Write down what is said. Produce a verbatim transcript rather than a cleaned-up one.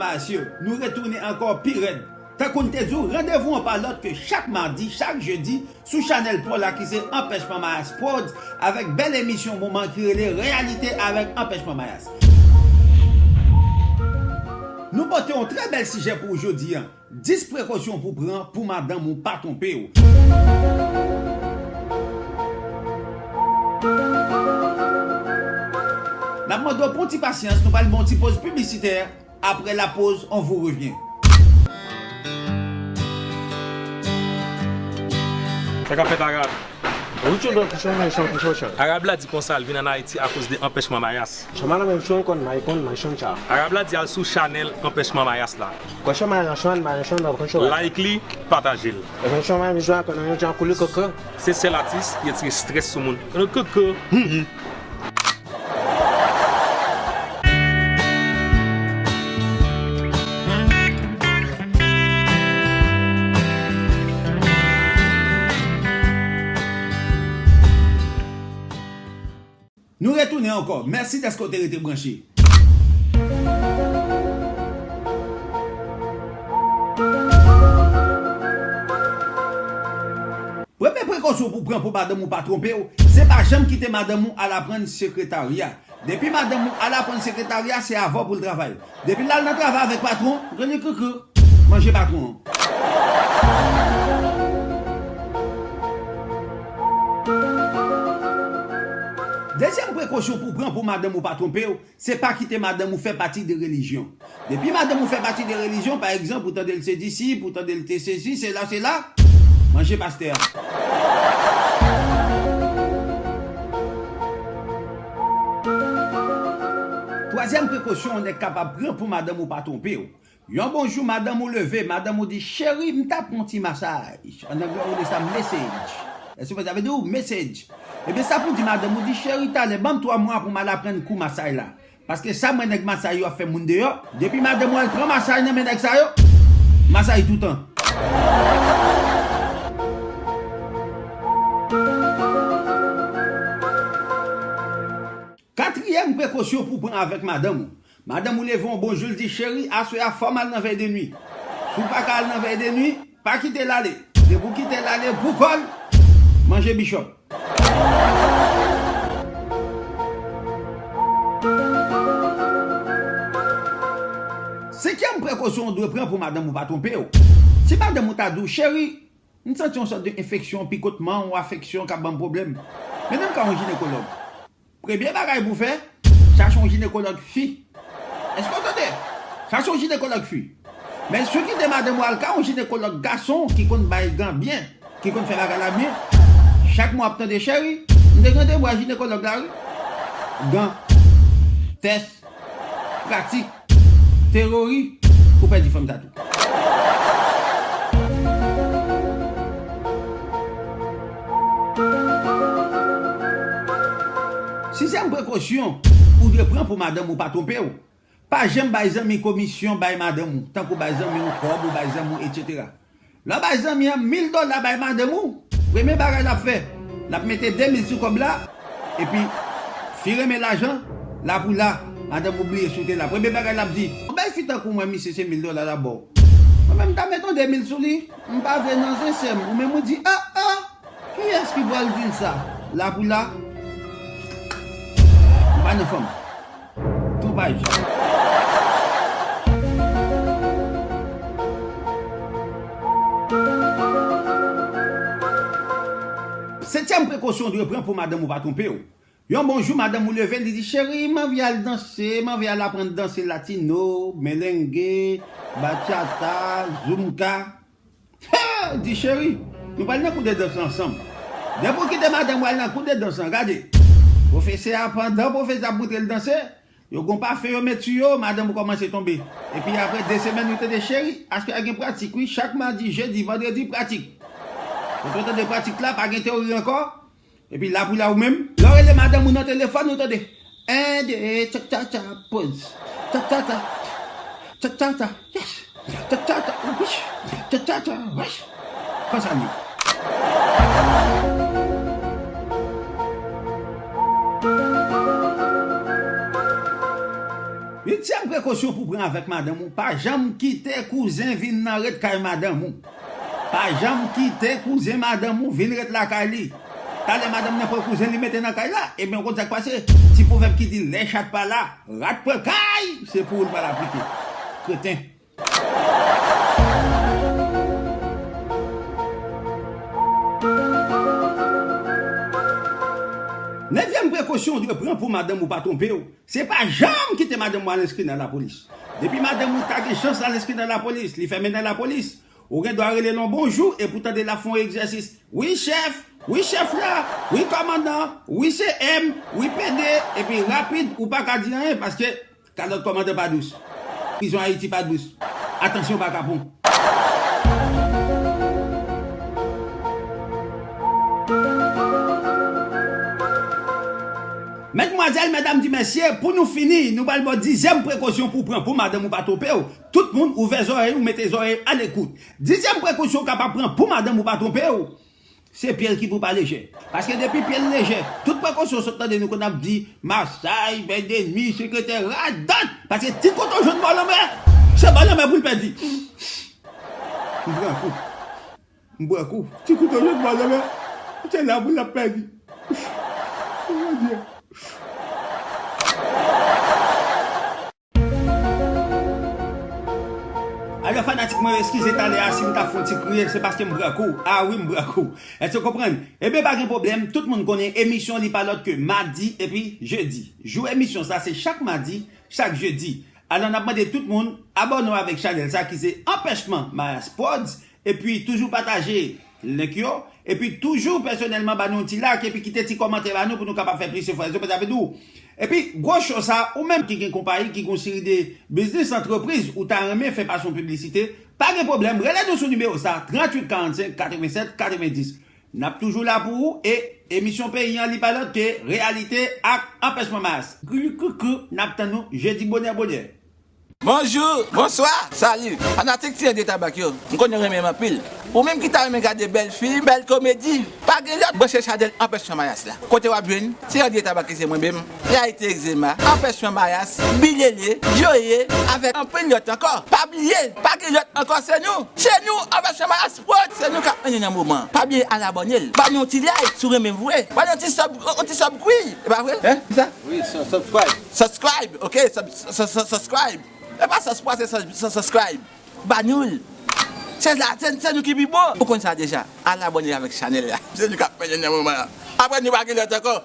Mayas yo, nou retounen ankò pi rèd. Tankou n te di w, randevou an pa lòt ke chak madi, chak jedi, sou chanèl pa w la ki se Anpèchman Mayas Prodz, avèk bèl emisyon moman ki rele Reyalite avèk Anpèchman Mayas. Nou pote yon trè bèl sijè pou w jodi a. Dis prekosyon pou pran pou madanm ou pa twonpe w. N ap mande w pran ti pasyans, nou pral ba w ti poz piblisitè. Après la pause, on vous revient. Sa k ap fèt, Arab? Arab la di konsa l vin ann Ayiti akoz de anpèchman Mayas. Arab la di al sou chanèl Anpèchman Mayas la. Like li, pataje l. Se sèl atis ki retire strès sou moun. Koko. Nou retounen ankò. Mèsi dèske w te rete branche. Premye prekosyon pou pran pou madanm ou pa twonpe w, se pa janm kite madanm ou al aprann sekretarya. Depi madanm ou al aprann sekretarya, se avè w pou l travay. Depi l al nan travay avèk patwon, rele krikri, manje patwon an. Dezyèm prekosyon pou pran pou madanm ou pa twonpe w, se pa kite madanm ou fè pati de relijyon. Depi madanm ou fè pati de relijyon, pa egzanp, ou tande l se disip, ou tande l te sesi, sela, sela, manje pastè a. Twazyèm prekosyon w nèk kapab pran pou madanm ou pa twonpe w. Yon bon jou, madanm ou leve, madanm ou di, cheri, m ta pran yon ti masaj. An anglè, yo rele sa message. Èske sa vle di w message? Ebyen, sa pou di madanm ou di, cheri, talè, ban m twa mwa pou m al aprann kou masaj la. Paske sa m wè nèg masaj yo ap fè moun deyò, depi madanm ou al pran masaj nan men nèg sa yo, masaj toutan. Katriyèm prekosyon pou pran avèk madanm ou. Madanm ou leve yon bon jou, l di, cheri, aswè a fò m al nan vèy de nwi. Si w pa ka al nan vèy de nwi, pa kite l ale. Depi w kite l ale, pou kò l, manje bichòp. Senkyèm prekosyon w dwe pran pou madanm ou pa twonpe w. Si madanm ou ta di w, cheri, m santi yon sòt de enfeksyon, pikotman, yon afeksyon k ap ban m pwoblèm. Men m ka yon jinekològ. Premye bagay pou w fè, chache yon jinekològ fi. Èske w tande? Chache yon jinekològ fi. Men si w kite madanm ou al kay yon jinekològ gason ki konn bay gan byen, ki konn fè bagay la byen, chak mwa w ap tande, cheri, m te gen randevou ak jinekològ la, wi. Gan, tès, pratik, teyori, ou pèdi fanm sa tou. Sizyèm prekosyon ou dwe pran pou madanm ou pa twonpe w, pa janm bay zanmi komisyon bay madanm ou, tankou bay zanmi w kòb ou bay zanmi w, etsetera. Lè w bay zanmi an mil dola bay madanm ou, premye bagay l ap fè, l ap mete de mil sou kòb la, epi fi renmen lajan, la pou la, madanm ou bliye si w te la. Premye bagay l ap di, yon bèl fi tankou mwen, misye se mil dola l ap ba w. Mwen menm m ta mete yon de mil sou li, m pa vle nan zen sè m, ou menm ou di, ah, ah, kiyès ki pral di l sa? La pou la, m pa nan fanm. Twonpaj. Setyèm prekosyon w dwe pran pou madanm ou pa twonpe w. Yon bon jou, madanm ou leve, li di, cheri, m anvi al danse, m anvi al aprann danse latino, melenge, bachata, zumba. Ha! Di, cheri, nou pral nan kou de dans la ansanm. Depi w kite madanm ou al nan kou de dans lan, gade. Pwofesè a, pandan pwofesè a ap montre l danse, yo gon pafen yo met sou yo, madanm ou kòmanse tonbe. Epi apre de semèn, ou tande, cheri, aswè a gen pratik, wi. Chak madi, jedi, vandredi, pratik. Kote w tande pratik la, pa gen teyori ankò. Epi la pou la ou menm, lè w rele madanm ou nan telefòn, ou tande, en, de, tcha, tcha, tcha, poz. Tcha, tcha, tcha. Tcha, tcha, tcha. Yes. Tcha, tcha, tcha. Wish. Tcha, tcha, tcha. Wish. Konsa l ye. Uityèm prekosyon pou pran avèk madanm ou, pa janm kite kouzen vin nan ret kay madanm ou. Pa janm kite kouzen madanm ou vin ret lakay li. Talè madanm nan pran kouzen li mete nan kay la, ebyen ou konn sa k pase? Ti pwovèb ki di lè chat pa la, rat pran kay, se pou ou l pral aplike. Kreten. Nevyèm prekosyon ou dwe pran pou madanm ou pa twonpe w, se pa janm kite madanm ou al enskri nan lapolis. Depi madanm ou ta gen chans al enskri nan lapolis, li fèmen nan lapolis, ou gen dwa rele l yon bonjou epi w tande l ap fè yon egzèsis. Wi chèf, wi chèf la, wi kòmandan, wi C M, wi P D, epi rapid, ou pa ka di anyen paske kalòt kòmandan pa dous. Prizon Ayiti pa dous. Atansyon pa kapon. Medmwazèl, medam di mesye, pou nou fini, nou pral ba w dizyèm prekosyon pou w pran pou madanm ou pa twonpe w. Tout moun, ouvè zòrèy ou, mete zòrèy a lekout. Dizyèm prekosyon ou kapab pran pou madanm ou pa twonpe w, se pye l ki pou pa lejè. Paske depi pye l lejè, tout prekosyon w sot tande nou konn ap di, masay, bèdeni, sekretè, radòt. Paske ti kote w jwenn bò lanmè, se bò lanmè pou l pèdi. M pran kou. M pran kou. Ti kote w jwenn bò lanmè, se la pou l ap pèdi. Bondye. Alò fanatik mwen yo, eskize talè a si m ta fè yon ti kriye, se paske m pran kou. A wi, m pran kou. Èske w konprann? Ebyen pa gen pwoblèm, tout moun konnen emisyon li pa lòt ke madi epi jedi. Jou emisyon sa se chak madi, chak jedi. Alò n ap mande tout moun abòne w avèk chanèl sa ki se Anpèchman Mayas Prodz, epi toujou pataje link yo, epi toujou pèsonèlman ba nou yon ti like, epi kite ti kòmantè ba nou pou nou kapab fè plis efò. Èske w konprann sa vle di w? Epi gwo cho sa, ou menm ki gen konpayi, ki gen yon seri de biznis, antrepriz, ou ta renmen fè pase yon piblisite, pa gen pwoblèm, rele nou sou nimewo sa, tranntuit karannsenk katrevennsèt katrevendis. N ap toujou la pou ou, e emisyon peyi an li pa lòt ke Reyalite ak Anpèchman Mayas. Kri kri kri, n ap tann nou jedi bonè bonè. Bonjou, bonswa, sali. Fanatik Ti André Tabak yo, m konnen w renmen m anpil. Ou menm ki ta renmen gade bèl fim, bèl komedi, pa gen lòt, branche chanèl Anpèchman Mayas la. Kote w ap jwenn Ti André Tabak ki se mwen menm, Reyalite Egzema, Anpèchman Mayas, Bilele, Joye, avèk anpil lòt ankò. Pa bliye, pa gen lòt ankò, se nou. Se nou, Anpèchman Mayas Prodz, se nou k ap mennen nan moman an. Pa bliye al abòne l. Ba nou yon ti like si w renmen vre. Ba nou yon ti sub, yon ti sub kwi. E pa vre? Hein? Ki sa? Wi, su-, subscribe. Subscribe, ok, sub-, su-, su-, subscribe. E pa subscribe, se su-, su-, subscribe. Ba nou l. Se la, se, se nou ki pi bon. Ou konn sa deja. Al abòne avèk chanèl la. Se nou k ap mennen nan moman an. Apre nou pa gen lòt ankò.